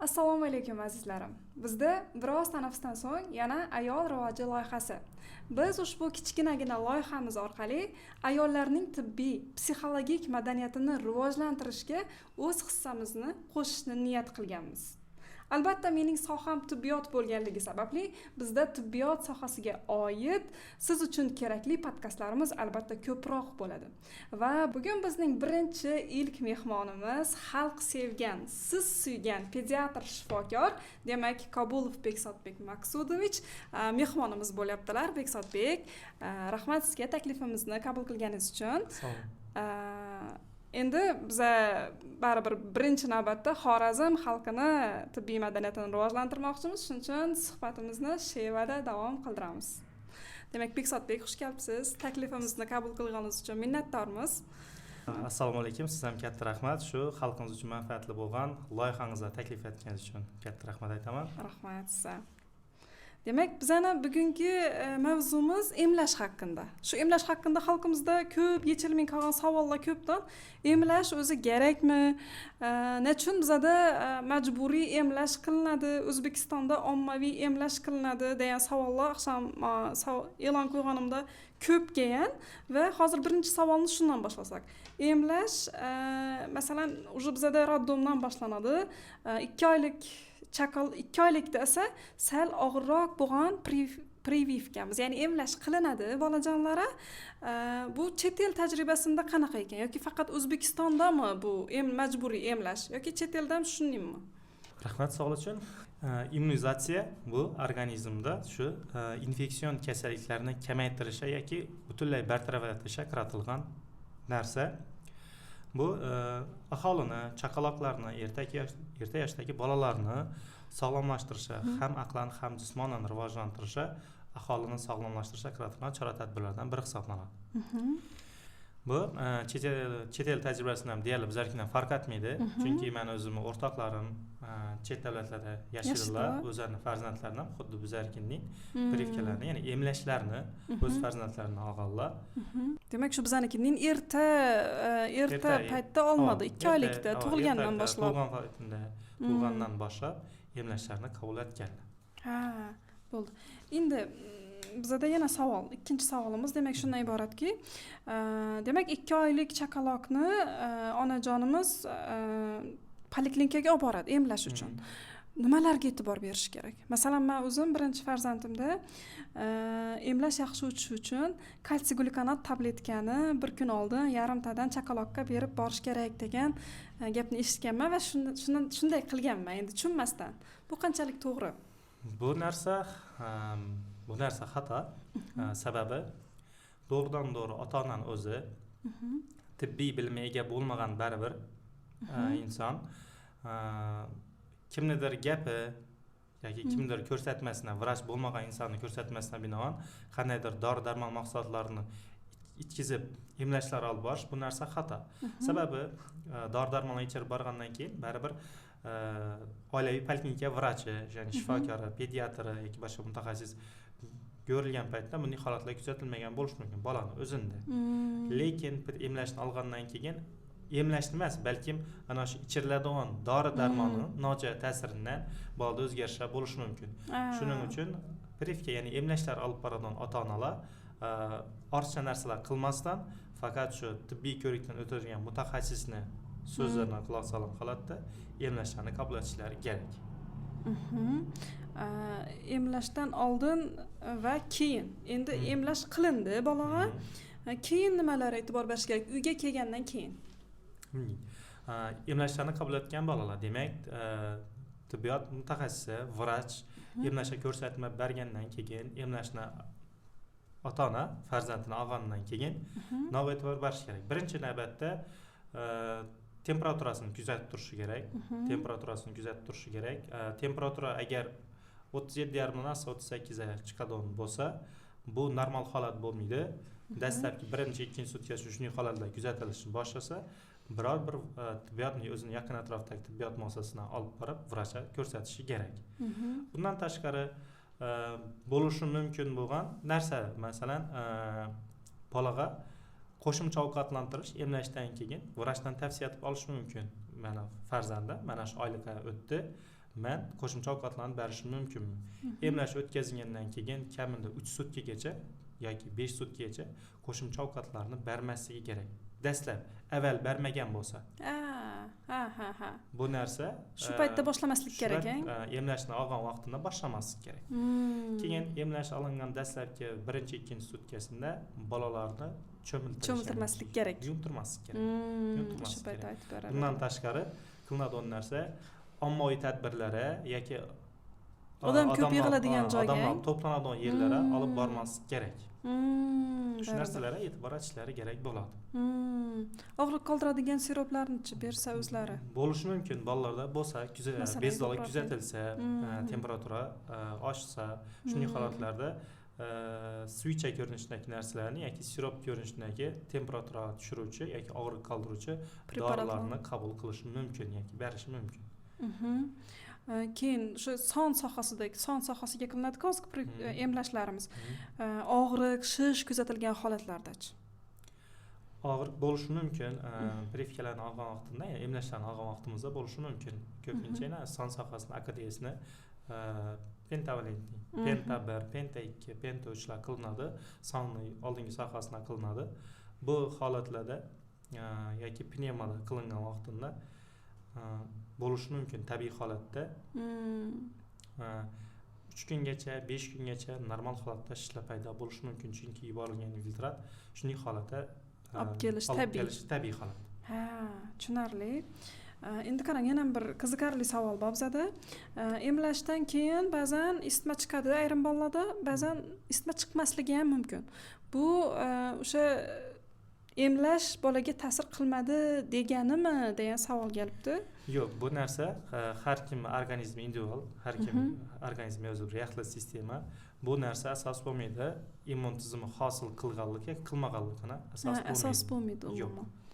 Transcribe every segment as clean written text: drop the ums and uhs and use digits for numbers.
Assalomu alaykum, azizlarim! Bizda biroz tanaffusdan so'ng yana Ayol rivoji loyihasi. Biz ushbu kichkinagina loyihamiz orqali ayollarning tibbiy, psixologik madaniyatini rivojlantirishga o'z hissamizni qo'shishni niyat qilganmiz. Albatta, mening soham tibbiyot bo'lganligi sababli bizda tibbiyot sohasiga oid siz uchun kerakli podkastlarimiz, albatta, ko'proq bo'ladi. Va bugun bizning birinchi, ilk mehmonimiz xalq sevgan, siz suygan pediatr shifokor, demak, Kobulov Bekzodbek Maqsudovich mehmonimiz bo'lyaptilar. Bekzodbek, rahmat sizga taklifimizni qabul qilganingiz uchun. Endi biza baribir birinchi navbatda Xorazm xalqini tibbiy madaniyatini rivojlantirmoqchimiz, shuning uchun suhbatimizni shevada davom qildiramiz. Demak, Bekzodbek, xush kelibsiz! Taklifimizni qabul qilganingiz uchun minnatdormiz. Assalomu alaykum! Siz ham katta rahmat, shu xalqimiz uchun manfaatli bo'lgan loyihangizni taklif etganingiz uchun katta rahmat aytaman. Rahmat sizga. Demak, bizani bugungi mavzumiz emlash haqida. Shu emlash haqida xalqimizda ko'p yechilmay qolgan savollar ko'pdan. Emlash o'zi kerakmi? Nechun bizada majburiy emlash qilinadi, O'zbekistonda ommaviy emlash qilinadi degan savollar oqshom e'lon qo'yganimda ko'p kelgan. Va hozir birinchi savolni shundan boshlasak. Emlash, masalan, уже bizada роддом dan boshlanadi. 2 oylik chaqal, 2 oylikda esa sal og'irroq bo'lgan прививка miz, ya'ni emlash qilinadi bolajonlara. Bu chet el tajribasida qanaqa ekan yoki faqat O'zbekistondami bu majburiy emlash yoki chet elda ham shundaymi? Rahmat savol uchun. Immunizatsiya bu organizmda shu infeksion kasalliklarni kamaytirishga yoki butunlay bartaraf etishga qaratilgan narsa. Bu aholini, chaqaloqlarni, erta yoshdagi bolalarni sog'lomlashtirishga, ham aqlan, ham jismonan rivojlantirishga, aholini sog'lomlashtirishga qaratilgan chora tadbirlardan biri hisoblanadi. Bu chet el tajribasidan ham deyarli bizlarnikidan farq etmaydi, chunki mani o'zimni o'rtoqlarim chet davlatlarda yashaydilar, o'zlarini farzandlarini ham xuddi bizlarnikidek прививка larni, ya'ni emlashlarni o'z farzandlarini olganlar. Demak, shu bizanikining erta paytda olinadi, 2 oylikda, tug'ilgandan boshlab. Tug'ilgan paytida, tug'ilgandan boshlab emlashlarni qabul etganlar. Ha, bo'ldi. Endi bizada yana savol, ikkinchi savolimiz, demak, shundan iboratki, demak, 2 oylik chaqaloqni onajonimiz poliklinikaga olib boradi emlash uchun. Nimalarga e'tibor berish kerak? Masalan, man o'zim birinchi farzandimda emlash yaxshi o'tishi uchun kalsiy glukonat tabletkani bir kun oldin yarimtadan chaqaloqqa berib borish kerak degan gapni eshitganman va shunday qilganman, endi tushunmasdan. Bu qanchalik to'g'ri? Bu narsa xato. Sababi to'g'ridan to'g'ri ota onani o'zi tibbiy bilimga ega bo'lmagan baribir inson kimnidir gapi yoki kimdir ko'rsatmasina, vrach bo'lmagan insonni ko'rsatmasiga binoan qandaydir dori darmon mahsulotlarini ichkizib emlashlar olib borish, bu narsa xato. Sababi dori darmonlar ichirib borgandan keyin baribir oilaviy poliklinika vrachi, ya'ni shifokori, pediatri yoki boshqa mutaxassis ko'rilgan paytda bunday holatlar kuzatilmagan bo'lishi mumkin bolani o'zida. Lekin bir emlashni olgandan keyin, emlashni emas, balkim ana shu ichiriladigan dori darmonni nojo'ya ta'siridan bolada o'zgarishlar bo'lishi mumkin. Shuning uchun прививка, ya'ni emlashlar olib boradigan ota onalar ortiqcha narsalar qilmasdan, faqat shu tibbiy ko'rikdan o'tadigan mutaxassisni so'zlarini quloq solgan holatda emlashlarni qabul etishlari kerak. Emlashdan oldin va keyin. Endi emlash qilindi bolaga, keyin nimalarga e'tibor berish kerak uyga kelgandan keyin? Emlashlarni qabul etgan bolalar, demak, tibbiyot mutaxassisi, vrach emlashga ko'rsatma bergandan keyin, emlashni ota ona farzandini olgandan keyin nimaga e'tibor berish kerak? Birinchi navbatda temperaturasini kuzatib turishi kerak. Temperaturasini kuzatib turishi kerak. Temperatura agar 37,5dan oshsa, 38ga chiqadigan bo'lsa, bu normal holat bo'lmaydi. Dastlabki birinchi, ikkinchi sutkasi shunday holatlar kuzatilishni boshlasa, biror bir tibbiyot, o'zini yaqin atrofdagi tibbiyot muassasasiga olib borib, vrachga ko'rsatishi kerak. Bundan tashqari, bo'lishi mumkin bo'lgan narsa, masalan, bolaga qo'shimcha ovqatlantirish emlashdan keyin vrachdan tavsiya qilib olish mumkin: mana, farzandim mana shu oylikqa o'tdi. Man qo'shimcha ovqatlarni berishim mumkinmi? Emlash o'tkazilgandan keyin kamida 3 sutkagacha yoki 5 sutkagacha qo'shimcha ovqatlarni bermasligi kerak. Dastlab avval bermagan bo'lsa. Ha. Bu narsa shu paytda boshlamaslik kerak, emlashni olgan vaqtida boshlamaslik kerak. Keyin emlash olingan dastlabki birinchi, ikkinchi sutkasida bolalarni cho'miltirmaslik kerak. Yumtirmaslik kerak. Shu paytda aytib beradi. Bundan tashqari qilinadigan narsa ommaviy tadbirlara yoki odam ko'p yig'iladigan joyga, odamlar to'planadigan yerlara olib bormaslik kerak. Shu narsalarga e'tibor etishlari kerak bo'ladi. Og'riq qoldiradigan siroplarni bersa o'zlari bo'lishi mumkin. Bolalarda bo'lsa, bezovlik kuzatilsa, temperatura oshsa, shunday holatlarda svicha ko'rinishidagi narsalarni yoki sirop ko'rinishidagi temperatura tushiruvchi yoki og'riq qoldiruvchi dorilarni qabul qilishi mumkin yoki berishi mumkin. Keyin shu son sohasidagi, son sohasiga qilinadi hozirgi emlashlarimiz. Og'riq, shish kuzatilgan holatlardachi? Og'riq bo'lishi mumkin. Прививкаlarni olgan vaqtida, ya'ni emlashlarni olgan vaqtimizda bo'lishi mumkin. Ko'pincha son sohasini AKDSni pentavalentni, penta 1, penta 2, penta 3lar qilinadi. Sonni oldingi sohasida qilinadi. Bu holatlarda yoki pnevmada qilingan vaqtida bo'lishi mumkin tabiiy holatda. 3 kungacha, 5 kungacha normal holatda shishlar paydo bo'lishi mumkin, chunki yuborilgan infiltrat shunday holatda olib kelish tabiiy holat. Ha, tushunarli. Endi qarang, yana bir qiziqarli savol bor bizada. Emlashdan keyin ba'zan isitma chiqadi ayrim bolalarda, ba'zan isitma chiqmasligi ham mumkin. Bu o'sha emlash bolaga ta'sir qilmadi deganimi degan savol kelibdi. Yo'q, bu narsa har kim organizmi individual, har kim organizmi o'zi bir yaxlit sistema. Bu narsa asos bo'lmaydi. Immun tizimi hosil qilganligi, qilmaganligini asos bo'lmaydi. Asos bo'lmaydi umuman. Yo'q,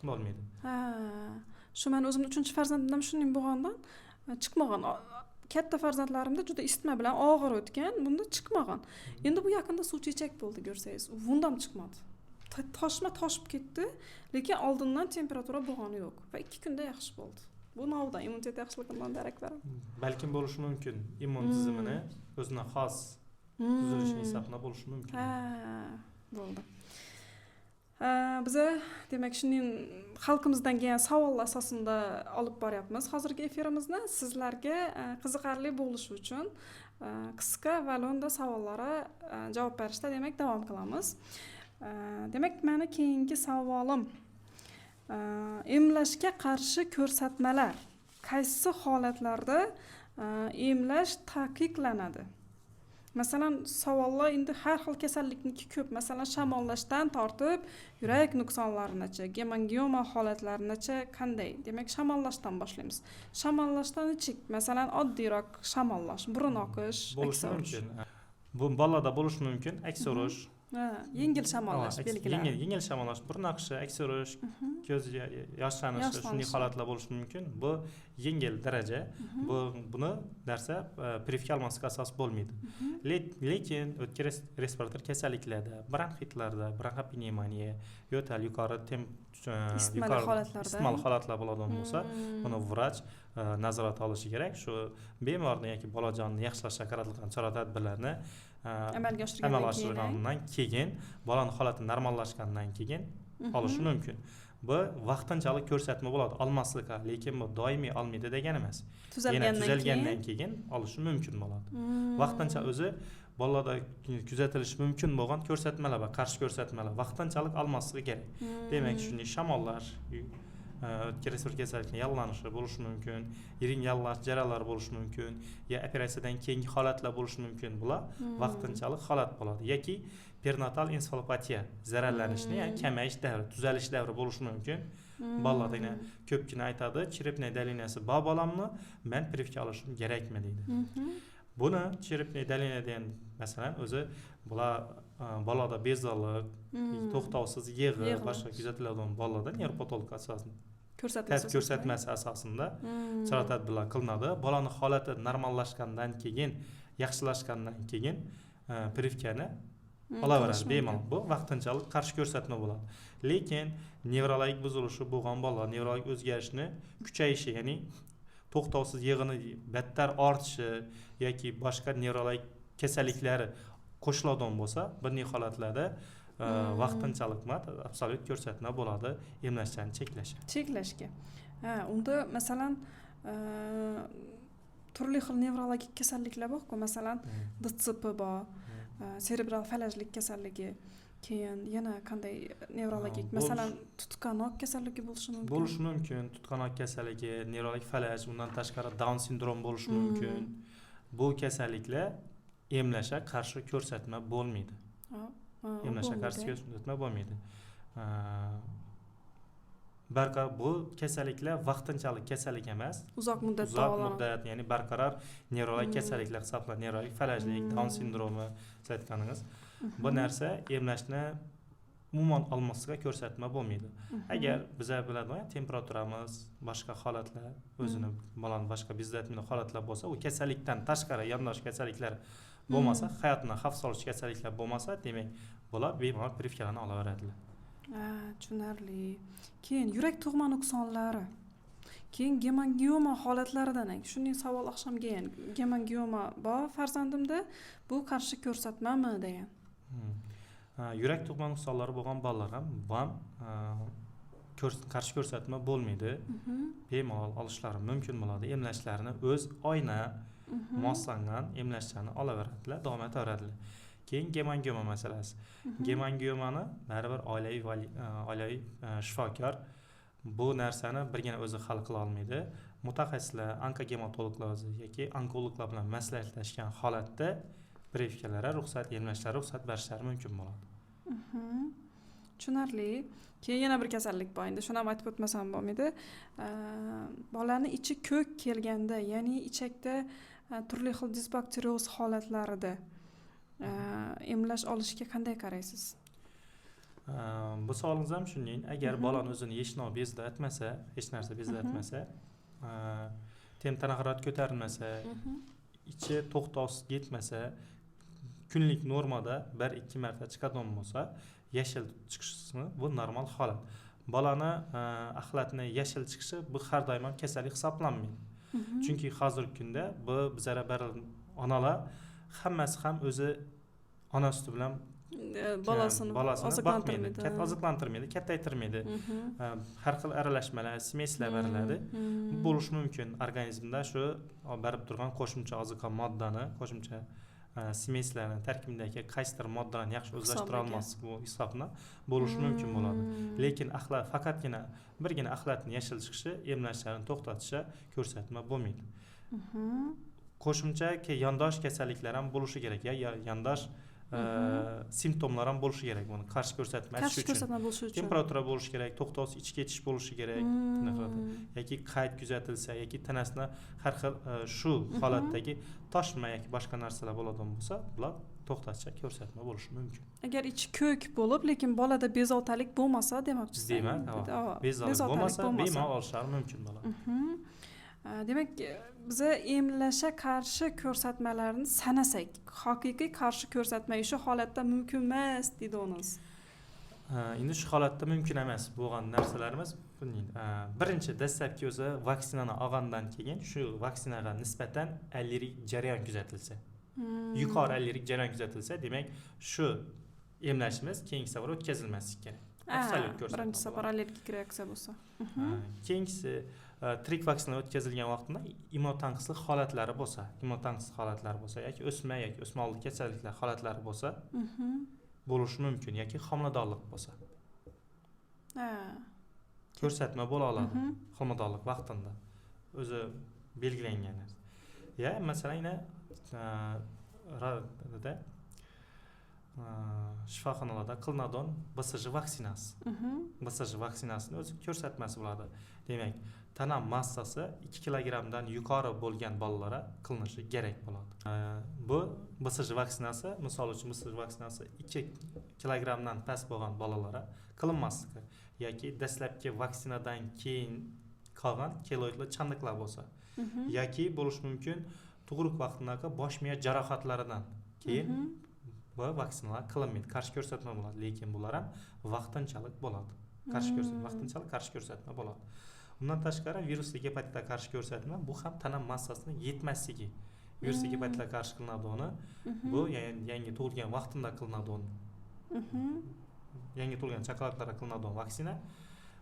bo'lmaydi. Ha, shu men o'zimning 3-farzandimdan shunday bo'lgandan chiqmagan. Katta farzandlarimda juda isitma bilan og'ir o'tgan, bunda chiqmagan. Endi bu yaqinda suv chechak bo'ldi, ko'rsangiz, bundan chiqmadi. Toshma toshib ketdi, lekin oldindan temperatura bo'lgani yo'q va 2 kunda yaxshi bo'ldi. Bu novdan immunitet yaxshiligidan darak beradi. Balkim bo'lishi mumkin. Immun tizimini o'zine xos tuzilishini hisoblab bo'lishi mumkin. Ha, bo'ldi. Biza demak shuning xalqimizdan kelgan savollar asosida olib boryapmiz hozirgi efirimizni. Sizlarga qiziqarli bo'lishi uchun qisqa va lo'nda savollarga javob berishda demak davom qilamiz. Demak, meni keyingi savolim, emlashga qarshi ko'rsatmalar qaysi holatlarda emlash taqiqlanadi? Masalan, savollar endi har xil kasallikniki ko'p. Masalan, shamollashdan tortib yurak nuqsonlarigacha, gemangioma holatlarinacha qanday? Demak, shamollashdan boshlaymiz. Shamollashdan nechik? Masalan, oddiyroq shamollash, burun oqish, bo'lishi mumkin. Bu bolalarda bo'lishi mumkin, aksirish. Yengil shamollash belgilari. Yengil shamollash, burun oqishi, aksirish, ko'z yoshlanishi, shunday holatlar bo'lishi mumkin. Bu yengil daraja. Buni narsa прививка olmaslikka asos bo'lmaydi. Lekin o'tkir respirator kasalliklarda, bronxitlarda, bronxopnevmoniya, yo'tal yuqori isitmali holatlar bo'ladigan bo'lsa, buni vrach nazorat olishi kerak. Shu bemorni yoki bolajonni yaxshilashga qaratilgan chora-tadbirlarni amalga oshirgandan keyin, bolani holati normallashgandan keyin olishi mumkin. Bu vaqtinchalik ko'rsatma bo'ladi olmaslikka, lekin bu doimiy olmaydi degani emas. Tuzalgandan keyin olishi mumkin bo'ladi. Vaqtincha o'zi bolalarda kuzatilishi mumkin bo'lgan ko'rsatmalar va qarshi ko'rsatmalar vaqtinchalik olmasligi kerak. Demak, shunday shamollash, o'tkir respirator kasallikning yallanishi bo'lishi mumkin, yiring yallash jarayonlari bo'lishi mumkin, ya operatsiyadan keyingi holatlar bo'lishi mumkin. Bular vaqtinchalik holat bo'ladi. Yoki perinatal ensefalopatiya zararlanishni, ya'ni kamayish davri, tuzalish davri bo'lishi mumkin. Bolalarda ko'pgina aytadi, черепная долинasi bor bolamni, men прививка olishim kerakmi deydi. Buni черепная долина degan masalan o'zi bular bolada bezorlik, to'xtovsiz yig'i, boshqa kuzatiladigan bolalarda nevropatolog asosida ko'rsatmasi asosida chora tadbirlar qilinadi. Bolani holati normallashgandan keyin, yaxshilashgandan keyin прививкani olaveradi bemalol. Bu vaqtinchalik qarshi ko'rsatma bo'ladi. Lekin nevrologik buzilishi bo'lgan bolalar, nevrologik o'zgarishni kuchayishi, ya'ni to'xtovsiz yig'ini battar ortishi yoki boshqa nevrologik kasalliklari qo'shiladigan bo'lsa, bunday holatlarda vaqtinchalik absolyut ko'rsatma bo'ladi emlashdan cheklash. Cheklashga. Ha, unda masalan turli xil nevrologik kasalliklar bor-ku, masalan DCP bor, serebral falajlik kasalligi, keyin yana qanday nevrologik, masalan tutqanoq kasalligi bo'lishi mumkin. Bo'lishi mumkin, tutqanoq kasalligi, nevrologik falaj, undan tashqari Down sindrom bo'lishi mumkin. Bu kasalliklar emlashga qarshi ko'rsatma bo'lmaydi. Emlashga qarshi ko'rsatma bo'lmaydi. Bu kasalliklar vaqtinchalik kasallik emas, uzoq muddat, uzoq muddat, ya'ni barqaror nevrologik kasalliklar hisoblanadi. Nevrologik falajlik, Down sindromi siz aytganingiz. Bu narsa emlashni umuman olmaslikka ko'rsatma bo'lmaydi. Agar biza biladigan temperaturamiz, boshqa holatlar, o'zini bolani boshqa bezovta holatlar bo'lsa, u kasallikdan tashqari yondosh kasalliklar bo'lmasa, hayotini xavf soluvchi kasalliklar bo'lmasa, demak, bular bemalol privkalarni olaveradilar. Tushunarli. Keyin yurak tug'ma nuqsonlari, keyin gemangioma holatlaridan shunday savol oqshom kelgan. Gemangioma bor farzandimda, bu qarshi ko'rsatmami degan. Yurak tug'ma nuqsonlari bo'lgan bolalar ham qarshi ko'rsatma bo'lmaydi. Bemalol olishlari mumkin bo'ladi. Emlashlarini o'z oyna moslangan emlashlarni olaveradilar, davom etaveradilar. Keyin gemangioma masalasi. Gemangiomani baribir oilaviy shifokor bu narsani birgina o'zi hal qila olmaydi. Mutaxassislar, onkogematologlar yoki onkologlar bilan maslahatlashgan holatda privkalarga ruxsat, emlashlarga ruxsat berishlari mumkin bo'ladi. Tushunarli. Keyin yana bir kasallik bor, endi shuni ham aytib o'tmasam bo'lmaydi. Bolani ichi ko'k kelganda, ya'ni ichakda turli xil disbakterioz holatlarida emlash olishga qanday qaraysiz? Bu savolingiz ham shunday. Agar bolani o'zini yeshnov bezida etmasa, hech narsa bezida etmasa, tana harorati ko'tarilmasa, ichi to'xtovsiz ketmasa, kunlik normada 1-2 marta chiqadigan bo'lsa, yashil chiqishi bu normal holat. Bolani axlatni yashil chiqishi bu har doim ham kasallik hisoblanmaydi. Chunki hozirgi kunda bu bizlar onalar hammasi ham o'zi ona suti bilan bolasini oziqlantirmaydi, oziqlantirmaydi, kattaytirmaydi. Har xil aralashmalar, smeslar beriladi. Bo'lishi mumkin organizmda shu berib turgan qo'shimcha oziqa moddani, qo'shimcha smeslarni tarkibidagi qaysidir moddalarni yaxshi o'zlashtira olmaslik bu hisobni bo'lishi mumkin bo'ladi. Lekin axlat faqatgina birgina axlatni yashil chiqishi emlashlarni to'xtatishi ko'rsatma bo'lmaydi. Qo'shimcha yondosh kasalliklar ham bo'lishi kerak, ya yondosh simptomlar ham bo'lishi kerak buni qarshi ko'rsatma uchun. Qarshi ko'rsatma bo'lishi uchun. Temperatura bo'lishi kerak, to'xtovsiz ichki ketish bo'lishi kerak, yoki qayt kuzatilsa yoki tanasida har xil shu holatdagi toshma yoki boshqa narsalar bo'ladigan bo'lsa, bular to'xtatishga ko'rsatma bo'lishi mumkin. Agar ichi ko'k bo'lib, lekin bolada bezovtalik bo'lmasa demoqchisiz. Demak, bezovtalik bo'lmasa bemalol olishlari mumkin bo'ladi. Demak, biza emlashga qarshi ko'rsatmalarni sanasak, haqiqiy qarshi ko'rsatma shu holatda mumkin emas deydi. Endi shu holatda mumkin emas bo'lgan narsalarimiz birinchi dastlabki o'zi vaksinani olgandan keyin shu vaksinaga nisbatan allergik jarayon kuzatilsa, yuqori allergik jarayon kuzatilsa, demak shu emlashimiz keyingi safar o'tkazilmasligi kerak. Absolyut ko'rsatma. Birinchi safar allergik reaksiya bo'lsa. Keyingisi tirik vaksina o'tkazilgan vaqtida immunotanqislik holatlari bo'lsa, yoki o'sma yoki o'sma oldi kasalliklar holatlari bo'lsa, bo'lishi mumkin yoki homiladorlik bo'lsa. Ko'rsatma bo'la oladi homiladorlik vaqtida. O'zi belgilangan narsa. Ya, masalan, yana shifoxonalarda qilinadigan BCG vaksinasi. BCG vaksinasini o'zi ko'rsatmasi bo'ladi. Demak, tana massasi 2 kilogramdan yuqori bo'lgan bolalarga qilinishi kerak bo'ladi. Bu BCG vaksinasi, misol uchun BCG vaksinasi 2 kilogramdan past bo'lgan bolalarga qilinmasligi yoki dastlabki vaksinadan keyin qolgan keloidli chandiqlar bo'lsa, yoki bo'lishi mumkin tug'ruq vaqtidagi bosh miya jarohatlaridan keyin bu vaksinalar qilinmaydi, qarshi ko'rsatma bo'ladi, lekin bular ham vaqtinchalik bo'ladi. Qarshi ko'rsatma, vaqtinchalik qarshi ko'rsatma bo'ladi. Undan tashqari virusli gepatitga qarshi ko'rsatma, bu ham tana massasini yetmasligi. Virusli gepatitga qarshi qilinadigan, bu yangi tug'ilgan vaqtida qilinadigan, yangi tug'ilgan chaqaloqlarga qilinadigan vaksina.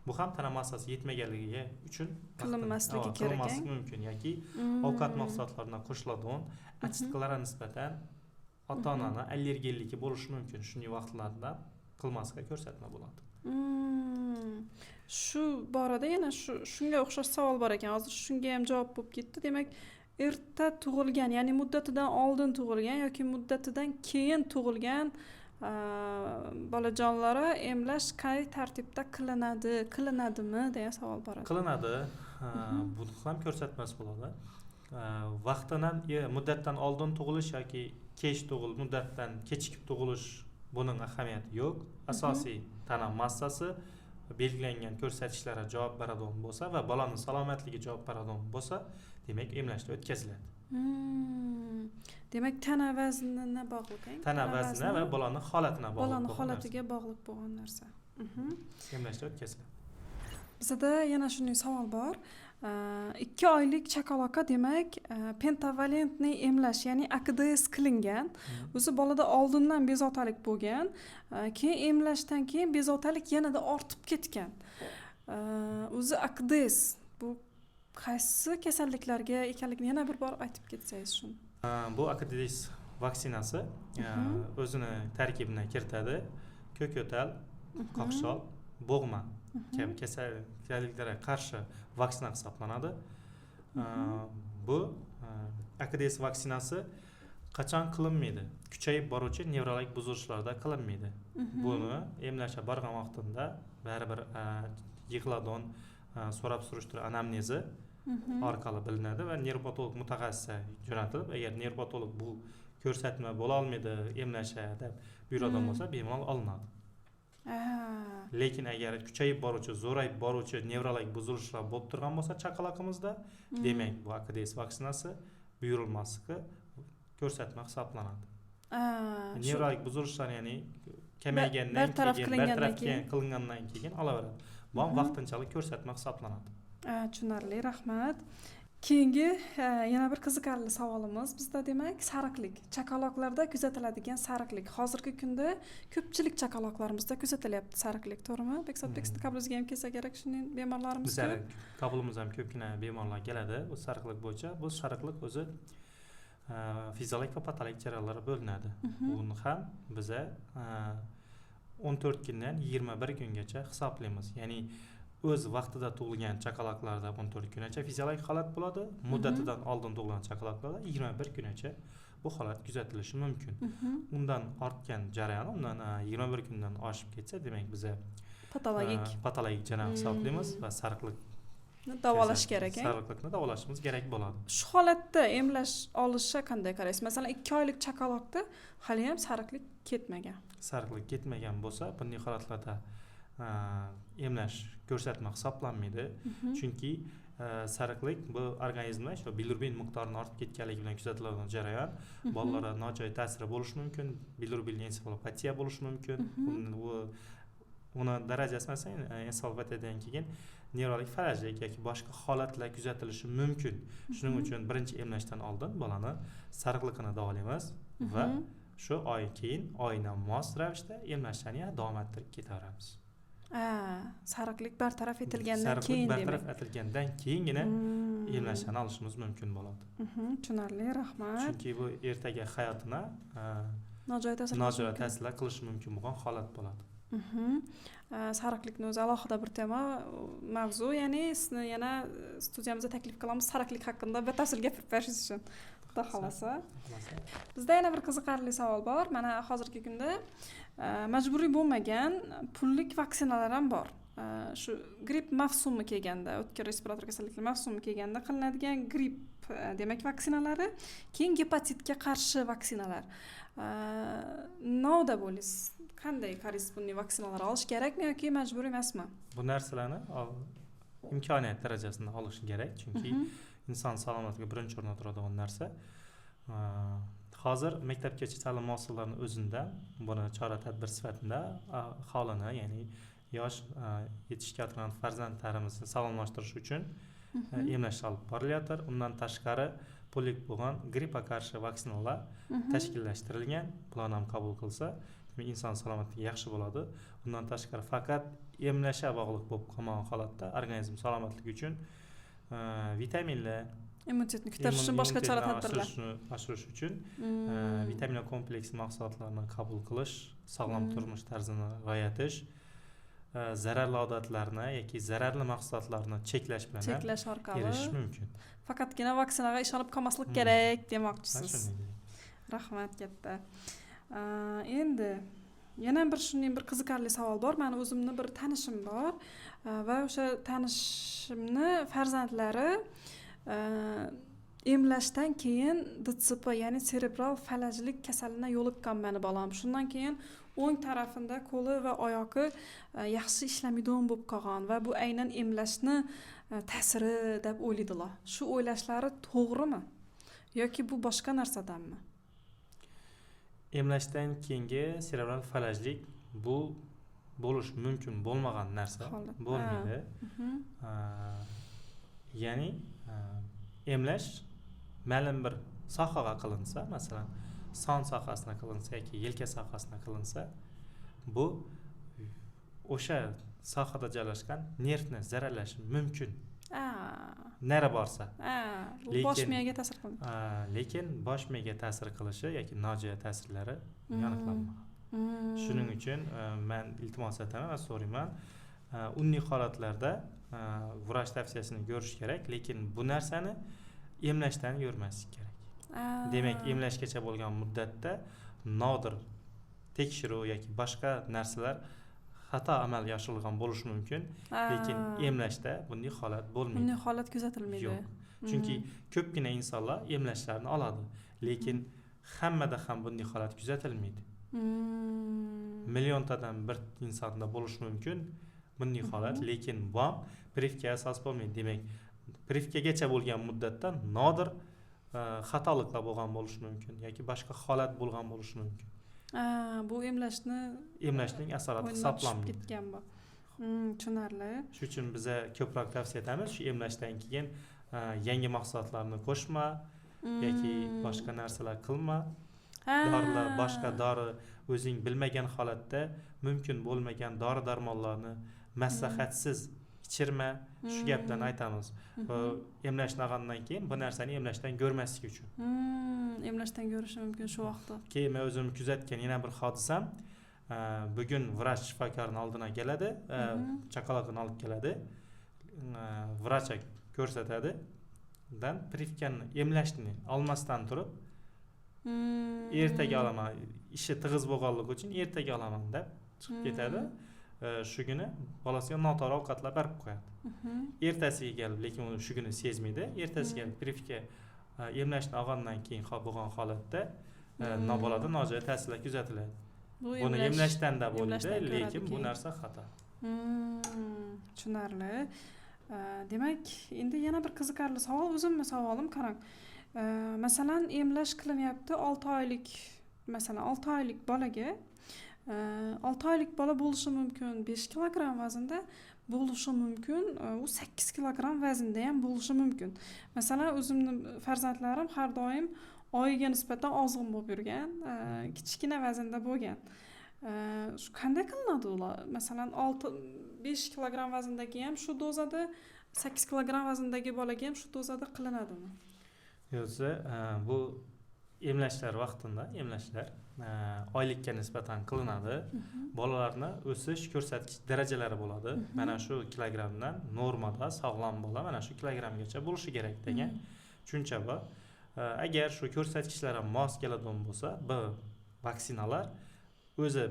Bu ham tana massasi yetmaganligi uchun qilinmasligi kerak, qilinmasligi mumkin yoki ovqat mahsulotlaridan qo'shiladigan achitqilarga nisbatan ota-onani allergiyaligi bo'lishi mumkin. Shunday vaqtlarda qilmaslikka ko'rsatma bo'ladi. Shu borada yana shunga o'xshash savol bor ekan. Hozir shunga ham javob bo'lib ketdi. Demak, erta tug'ilgan, ya'ni muddatidan oldin tug'ilgan yoki muddatidan keyin tug'ilgan bolajonlara emlash qay tartibda qilinadi, qilinadimi degan savol bor edi. Qilinadi. Bu ham ko'rsatmasi bo'ladi. Vaqtidan, muddatdan oldin tug'ilish yoki kech tug'il, muddatdan kechikib tug'ilish, buning ahamiyati yo'q. Asosiy tana massasi belgilangan ko'rsatkichlarga javob beradigan bo'lsa va bolaning salomatligiga javob beradigan bo'lsa, demak emlashda o'tkaziladi. Demak, tana vaznina bog'liq, tana vazni va bolaning holatına bog'liq. Bolaning holatiga bog'liq bo'lgan narsa. Emlashda o'tkaziladi. Bizda yana shunday savol bor. 2 oylik chaqaloqqa demak pentavalentniy emlash, ya'ni AKDS qilingan. O'zi bolada oldindan bezovtalik bo'lgan, keyin emlashdan keyin bezovtalik yanada ortib ketgan. O'zi AKDS bu qaysi kasalliklarga ekanligini yana bir bor aytib ketsangiz shuni. Bu AKDS vaksinasi o'zini tarkibine kiritadi ko'k yo'tal, qoqshol, bo'g'ma kabi kasalliklarga qarshi vaksina hisoblanadi. Bu AKDS vaksinasi qachon qilinmaydi? Kuchayib boruvchi nevrologik buzilishlarda qilinmaydi. Buni emlashga borgan vaqtida baribir yig'iladigan so'rab surishtiruv anamnezi orqali bilinadi va nevropatolog mutaxassisga jo'natilib, agar nevropatolog bu ko'rsatma bo'la olmaydi emlashga deb buyuradigan bo'lsa, bemalol olinadi. Lekin agar kuchayib boruvchi, zo'rayib boruvchi nevrologik buzilishlar bo'lib turgan bo'lsa chaqaloqimizda, demak bu AKDS vaksinasi buyurilmasligi ko'rsatma hisoblanadi. Nevrologik buzilishlar, ya'ni kamaygandan keyin, bartaraf qilingandan keyin olaveradi. Bu ham vaqtinchalik ko'rsatma hisoblanadi. Tushunarli, rahmat. Keyingi yana bir qiziqarli savolimiz bizda demak sariqlik. Chaqaloqlarda kuzatiladigan sariqlik. Hozirgi kunda ko'pchilik chaqaloqlarimizda kuzatilyapti sariqlik, to'g'rimi? Bekzodbek, sizni qabulingizga ham kelsa kerak shunday bemorlarimiz ko'p. Qabulimizga ham ko'pgina bemorlar keladi bu sariqlik bo'yicha. Bu sariqlik o'zi fiziologik va patologik jarayonlarga bo'linadi. Buni ham biza 14 kundan 21 kungacha hisoblaymiz. Ya'ni o'z vaqtida tug'ilgan chaqaloqlarda 14 kungacha fiziologik holat bo'ladi, muddatidan oldin tug'ilgan chaqaloqlarda 21 kungacha bu holat kuzatilishi mumkin. Undan ortgan jarayon, undan 21 kundan oshib ketsa, demak biza patologik jarayon hisoblaymiz va sariqlik davolash kerak. Sariqlikni davolashimiz kerak bo'ladi. Shu holatda emlash olishga qanday qaraysiz? Masalan, 2 oylik chaqaloqda hali ham sariqlik ketmagan. Sariqlik ketmagan bo'lsa, bunday holatlarda emlash ko'rsatma hisoblanmaydi. Chunki sariqlik bu organizmda shu bilirubin miqdorining ortib ketganligi bilan kuzatiladigan jarayon. Bolalarda nojo'ya ta'siri bo'lishi mumkin, bilirubin ensefalopatiya bo'lishi mumkin. Uni darajasi masalan ensefalopatiyadan keyin nevrologik falajlik yoki boshqa holatlar kuzatilishi mumkin. Shuning uchun birinchi emlashdan oldin bolani sariqligini davolaymiz va shu oy keyin oyina mos ravishda emlashni davom ettirib ketaveramiz. Sariqlik bartaraf etilgandan keyin, bartaraf etilgandan keyingina emlashni olishimiz mumkin bo'ladi. Tushunarli, rahmat. Chunki bu ertaga hayotini nojo'ya ta'sirlar qilishi mumkin bo'lgan holat bo'ladi. Sariqlikni o'zi alohida bir tema, mavzu, ya'ni sizni yana studiyamizga taklif qilamiz sariqlik haqida batafsil gapirib berishingiz uchun. Xudo xolasa. Bizda yana bir qiziqarli savol bor. Mana hozirgi kunda majburiy bo'lmagan pullik vaksinalar ham bor. Shu gripp mavsumi kelganda, o'tkir respirator kasalliklar mavsumi kelganda qilinadigan gripp demak vaksinalari, keyin gepatitga qarshi vaksinalar. Nima bo'laysiz? Qanday qaraysiz, bunday vaksinalar olish kerakmi yoki majburiy emasmi? Bu narsalarni imkoniyat darajasida olish kerak, chunki inson salomatligi birinchi o'rinda turadigan narsa. Hozir maktabgacha ta'lim muassasalarining o'zida buni chora tadbir sifatida aholini, ya'ni Yosh yetishayotgan farzandlarimizni sog'lomlashtirish uchun emlash olib borilyapti. Undan tashqari pullik bo'lgan grippga qarshi vaksinalar tashkillashtirilgan. Bularni ham qabul qilsa, demak, inson salomatligi yaxshi bo'ladi. Undan tashqari faqat emlashga bog'liq bo'lib qolmagan holatda organizm salomatligi uchun vitaminlar, Immunitetni ko'tarish uchun boshqa chora tadbirlar. Oshirish uchun vitamin kompleks mahsulotlarini qabul qilish, sog'lom turmush tarzini rioya etish, zararli odatlarni yoki zararli mahsulotlarni cheklash bilan ham Cheklash orqali erishish mumkin. Faqatgina vaksinaga ishonib qolmaslik kerak demoqchisiz. Shunday kerak. Rahmat katta. Endi yana bir shunday bir qiziqarli savol bor. Mani o'zimni bir tanishim bor va o'sha tanishimni farzandlari emlashdan keyin ДЦП, ya'ni serebral falajlik kasalina yo'liqqan mani bolam. Shundan keyin o'ng tarafida qo'li va oyog'i yaxshi ishlamaydigan bo'lib qolgan va bu aynan emlashni ta'siri deb o'ylaydilar. Shu o'ylashlari to'g'rimi yoki bu boshqa narsadanmi? Emlashdan keyingi serebral falajlik bu bo'lishi mumkin bo'lmagan narsa, Holat. bo'lmaydi. Ya'ni emlash ma'lum bir sohaga qilinsa, masalan, son sohasida qilinsa yoki yelka sohasida qilinsa, bu o'sha sohada joylashgan nervni zararlashi mumkin nari borsa. Bu bosh miyaga ta'sir qiladi. Lekin bosh miyaga ta'sir qilishi yoki nojo'ya ta'sirlari aniqlanmagan. Shuning uchun man iltimos etaman va so'rayman, unday holatlarda vrach tavsiyasini ko'rish kerak, lekin bu narsani emlashdan ko'rmaslik kerak. Demak, emlashgacha bo'lgan muddatda nodir tekshiruv yoki boshqa narsalar xato amalga oshirilgan bo'lishi mumkin, lekin emlashda bunday holat bo'lmaydi. Bunday holat kuzatilmaydi. Yo'q, chunki ko'pgina insonlar emlashlarni oladi, lekin hammada ham bunday holat kuzatilmaydi. Milliontadan bir insonda bo'lishi mumkin bunday holat, lekin bu ham прививка asos bo'lmaydi. Demak, прививка gacha bo'lgan muddatda nodir xatoliklar bo'lgan bo'lishi mumkin yoki boshqa holat bo'lgan bo'lishi mumkin. Bu emlashni Emlashning asorati o'yindan tushib hisoblanmaydi. ketgan bu. Tushunarli. Shuning uchun biza ko'proq tavsiya etamiz, shu emlashdan keyin yangi mahsulotlarni qo'shma yoki boshqa narsalar qilma, dorilar, boshqa dori, o'zing bilmagan holatda mumkin bo'lmagan dori darmonlarni maslahatsiz ichirma, shu gaplarni aytamiz. Va emlashni olgandan keyin bu narsani emlashdan ko'rmaslik uchun. Emlashdan ko'rishi mumkin shu vaqtda. Keyin men o'zim kuzatgan yana bir hodisam, bugun vrach shifokorni oldina keladi, chaqaloqini olib keladi, vrachga ko'rsatadi dan прививка ni, emlashni olmasdan turib, ertaga olaman, ishi tig'iz bo'lganligi uchun ertaga olaman deb chiqib ketadi. Shu kuni bolasiga noto'g'ri ovqatlar berib qo'yadi. Ertasiga kelib, lekin uni shu kuni sezmaydi, ertasiga kelib прививка, emlashni olgandan keyin bo'lgan holatda bolada nojo'ya ta'sirlar kuzatiladi. Bu Buni emlashdan da bo'ladi, emlashdan ko'radi lekin bu keyin. narsa xato. Tushunarli. Demak, endi yana bir qiziqarli savol, o'zimni savolim, qarang. Masalan, emlash qilinyapti 6 oylik, masalan, 6 oylik bolaga, 6 oylik bola bo'lishi mumkin 5 kilogramm vaznda, bo'lishi mumkin u 8 kilogramm vaznda ham bo'lishi mumkin. Masalan, o'zimni farzandlarim har doim oyiga nisbatan ozg'in bo'lib yurgan, kichkina vaznda bo'lgan. Shu qanday qilinadi ular? Masalan, 6, 5 kilogramm vazndagi ham shu dozada, 8 kilogramm vazndagi bolaga ham shu dozada qilinadimi? Yo'qsa, bu emlashlar vaqtida emlashlar oylikka nisbatan qilinadi. Bolalarni o'sish ko'rsatkich darajalari bo'ladi. Mana shu kilogrammdan normada sog'lom bola mana shu kilogrammgacha bo'lishi kerak degan tushuncha bor. Agar shu ko'rsatkichlar ham mos keladigan bo'lsa, bu vaksinalar o'zi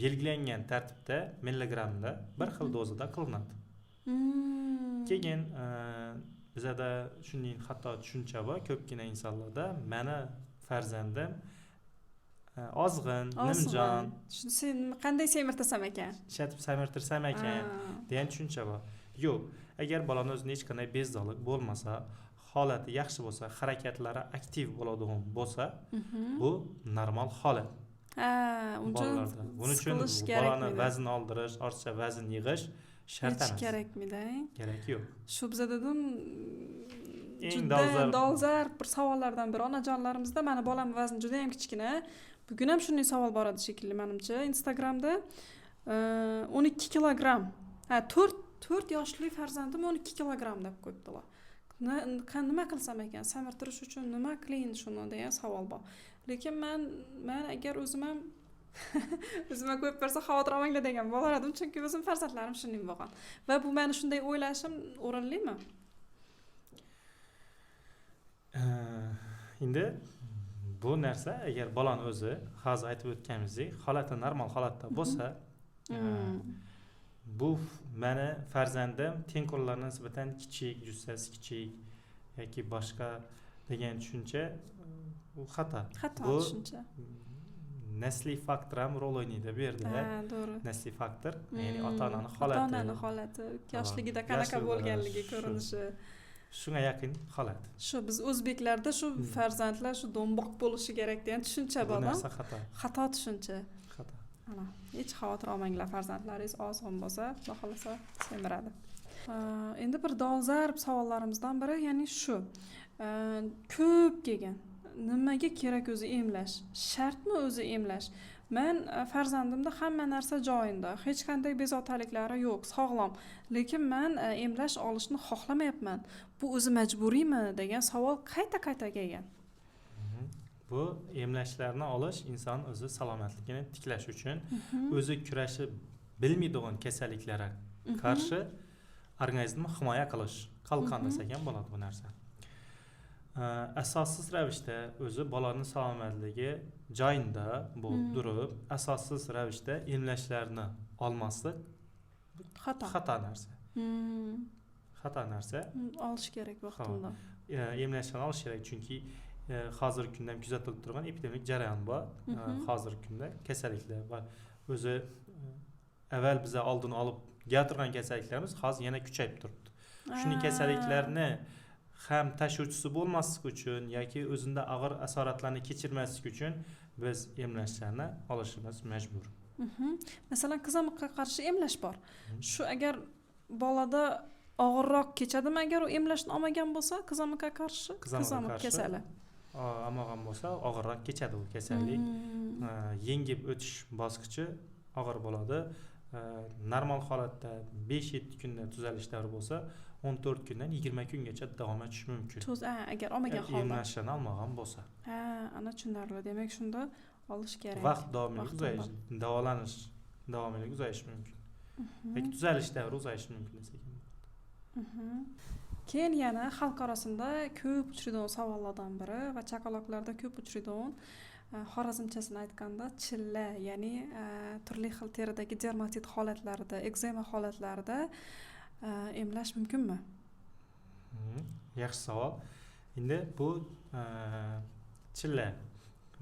belgilangan tartibda milligrammda bir xil dozada qilinadi. Keyin bizada shunday xato tushuncha bor ko'pgina insonlarda: mani farzandim ozg'in, nimjon, Shuni sen qanday semirtirsam ekan? Ishlatib semirtirsam ekan degan tushuncha bor. Yo'q, agar bolani o'zida hech qanday bezdorlik bo'lmasa, holati yaxshi bo'lsa, harakatlari aktiv bo'ladigan bo'lsa, bu normal holat. Ha, uncha buning uchun bolani vazn oldirish, ortiqcha vazn yig'ish shart emas. Kerakmidi? Keragi yo'q. Shu biza dedim, eng dolzarb bir savollardan biri onajonlarimizda, mani bolam vazni juda ham kichkina. Bugun ham shunday savol bor edi shekilli menimcha Instagramda. 12 kilogramm. Ha, 4 yoshli farzandim 12 kilogramm deb qo'yibdilar. Nima qilsam ekan, semirtirish uchun nima qilayin shuni degan savol bor. Lekin men agar o'zim ham o'zimga qo'yib bersa xavotir olmanglar degan bo'lar edim, chunki o'zim farzandlarim shunday bo'lgan. Va bu meni shunday o'ylashim o'rinlimi? Endi bu narsa agar bolani o'zi hozir aytib o'tganimizdek holati normal holatda bo'lsa, bu meni farzandim tengqurlarga nisbatan kichik, jussasi kichik yoki boshqa degan tushuncha u xato. Xato tushuncha. Nasliy faktor ham rol o'ynaydi bu yerda. Ha, to'g'ri. Nasliy faktor, ya'ni ota-onani holati. Ota-onani holati, yoshligida qanaqa bo'lganligi ko'rinishi. Shunga yaqin holat. Shu biz o'zbeklarda shu farzandlar shu do'mboq bo'lishi kerak degan tushuncha bor. Bu narsa xato. Xato tushuncha. Xato. Ana, hech xavotir olmanglar, farzandlaringiz ozg'in bo'lsa, xudo xolasa semiradi. Endi bir dolzarb savollarimizdan biri, ya'ni shu. Ko'p kelgan. Nimaga kerak o'zi emlash? Shartmi o'zi emlash? Men farzandimda hamma narsa joyida, hech qanday bezovtaliklari yo'q, sog'lom. Lekin men emlash olishni xohlamayapman. Bu o'zi majburiymi degan savol qayta-qayta kelgan. Bu emlashlarni olish inson o'zi salomatligini tiklash uchun, o'zi kurashib bilmaydigan kasalliklarga qarshi organizmni himoya qilish, qalqon desak ham bo'ladi bu narsa. Asossiz ravishda o'zi bolaning salomatligi joyida bo'lib turib, asossiz ravishda emlashlarni olmaslik xato. Xato narsa. Xato narsa. Olish kerak vaqtida. Emlashlarni olish kerak, chunki hozirgi kunda ham kuzatilib turgan epidemik jarayon bor. Hozirgi kunda kasalliklar va o'zi avval biza oldini olib keltirgan kasalliklarimiz hozir yana kuchayib turibdi. Shunday kasalliklarni ham tashuvchisi bo'lmaslik uchun yoki o'zida og'ir asoratlarni kechirmaslik uchun biz emlashlarni olishimiz majbur. Masalan, qizamiqqa qarshi emlash bor. Shu agar bolada og'irroq kechadimi agar u emlashni olmagan bo'lsa, qizamiqqa qarshi, qizamiq kasali olmagan bo'lsa og'irroq kechadi u kasallik. Yengib o'tish bosqichi og'ir bo'ladi. Normal holatda 5-7 kunda tuzalish davri bo'lsa, 14 kundan 20 kungacha davom etishi mumkin. Agar olmagan holda. Emlashni olmagan bo'lsa. Ha, ana tushunarli. Demak, shunda olish kerak. Vaqt davomligi uzayish, davolanish davomligi uzayishi mumkin. Yoki tuzalish davri uzayishi mumkin desak ham bo'ladi. Keyin yana xalq orasida ko'p uchraydigan savollardan biri va chaqaloqlarda ko'p uchraydigan, xorazmchasini aytganda chilla, ya'ni turli xil teridagi dermatit holatlarida, ekzema holatlarida emlash mumkinmi? Yaxshi savol. Endi bu chilla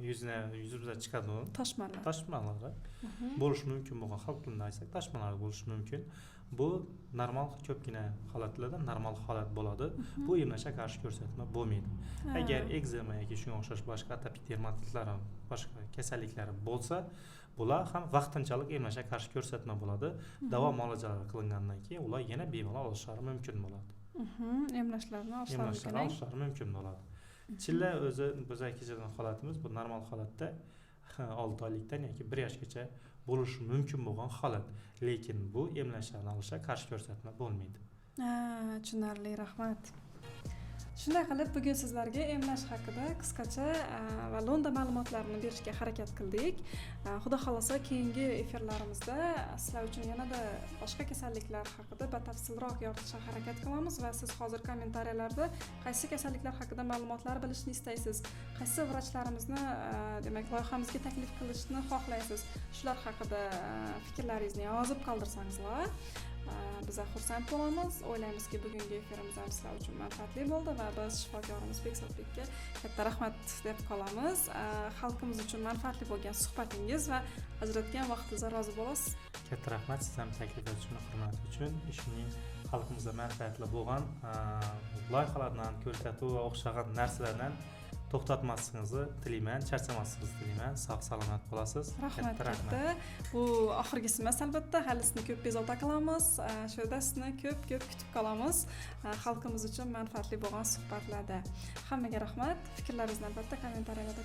yuzimizda chiqadi toshmalar. Toshmalari bo'lishi mumkin bo'lgan, xalq tilida aytsak toshmalar bo'lishi mumkin. Bu normal, ko'pgina holatlarda normal holat bo'ladi. Bu emlashga qarshi ko'rsatma bo'lmaydi. Agar ekzema yoki shunga o'xshash boshqa atopik dermatitlar, boshqa kasalliklari bo'lsa, bular ham vaqtinchalik emlashga qarshi ko'rsatma bo'ladi. Davo muolajalari qilingandan keyin ular yana bemalol olishlari mumkin bo'ladi. Emlashlarni olishlari mumkin bo'ladi. Chilla o'zi biz kechirgan holatimiz bu normal holatda 6 oylikdan yoki 1 yoshgacha bo'lishi mumkin bo'lgan holat. Lekin bu emlashlarni olishga qarshi ko'rsatma bo'lmaydi. Tushunarli, rahmat. Shunday qilib bugun sizlarga emlash haqida qisqacha va lo'nda ma'lumotlarni berishga harakat qildik. Xudo xolasa keyingi efirlarimizda sizlar uchun yanada boshqa kasalliklar haqida batafsilroq yoritishga harakat qilamiz va siz hozir kommentariyalarda qaysi kasalliklar haqida ma'lumotlar bilishni istaysiz, qaysi vrachlarimizni demak loyihamizga taklif qilishni xohlaysiz, shular haqida fikrlaringizni yozib qoldirsangizlar biz xursand bo'lamiz. O'ylaymizki, bugungi efirimiz ham sizlar uchun manfaatli bo'ldi va biz shifokorimiz Bekzodbekka katta rahmat deb qolamiz. Xalqimiz uchun manfaatli bo'lgan suhbatingiz va ajratgan vaqtingizga rozi bo'lasiz. Katta rahmat siz ham taklif uchun, hurmat uchun. Ishining xalqimizga manfaatli bo'lgan loyihalardan, ko'rsatuv va o'xshagan narsalardan To'xtatmasligingizni tilayman, charchamasligingizni tilayman. Sog' salomat bo'lasiz. Rahmat. Katta rahmat. Katta. Bu oxirgisi emas, albatta, hali sizni ko'p bezovta qilamiz. Shu yerda sizni ko'p ko'p kutib qolamiz, xalqimiz uchun manfaatli bo'lgan suhbatlarda. Hammaga rahmat. Fikrlaringizni albatta kommentariyalarda.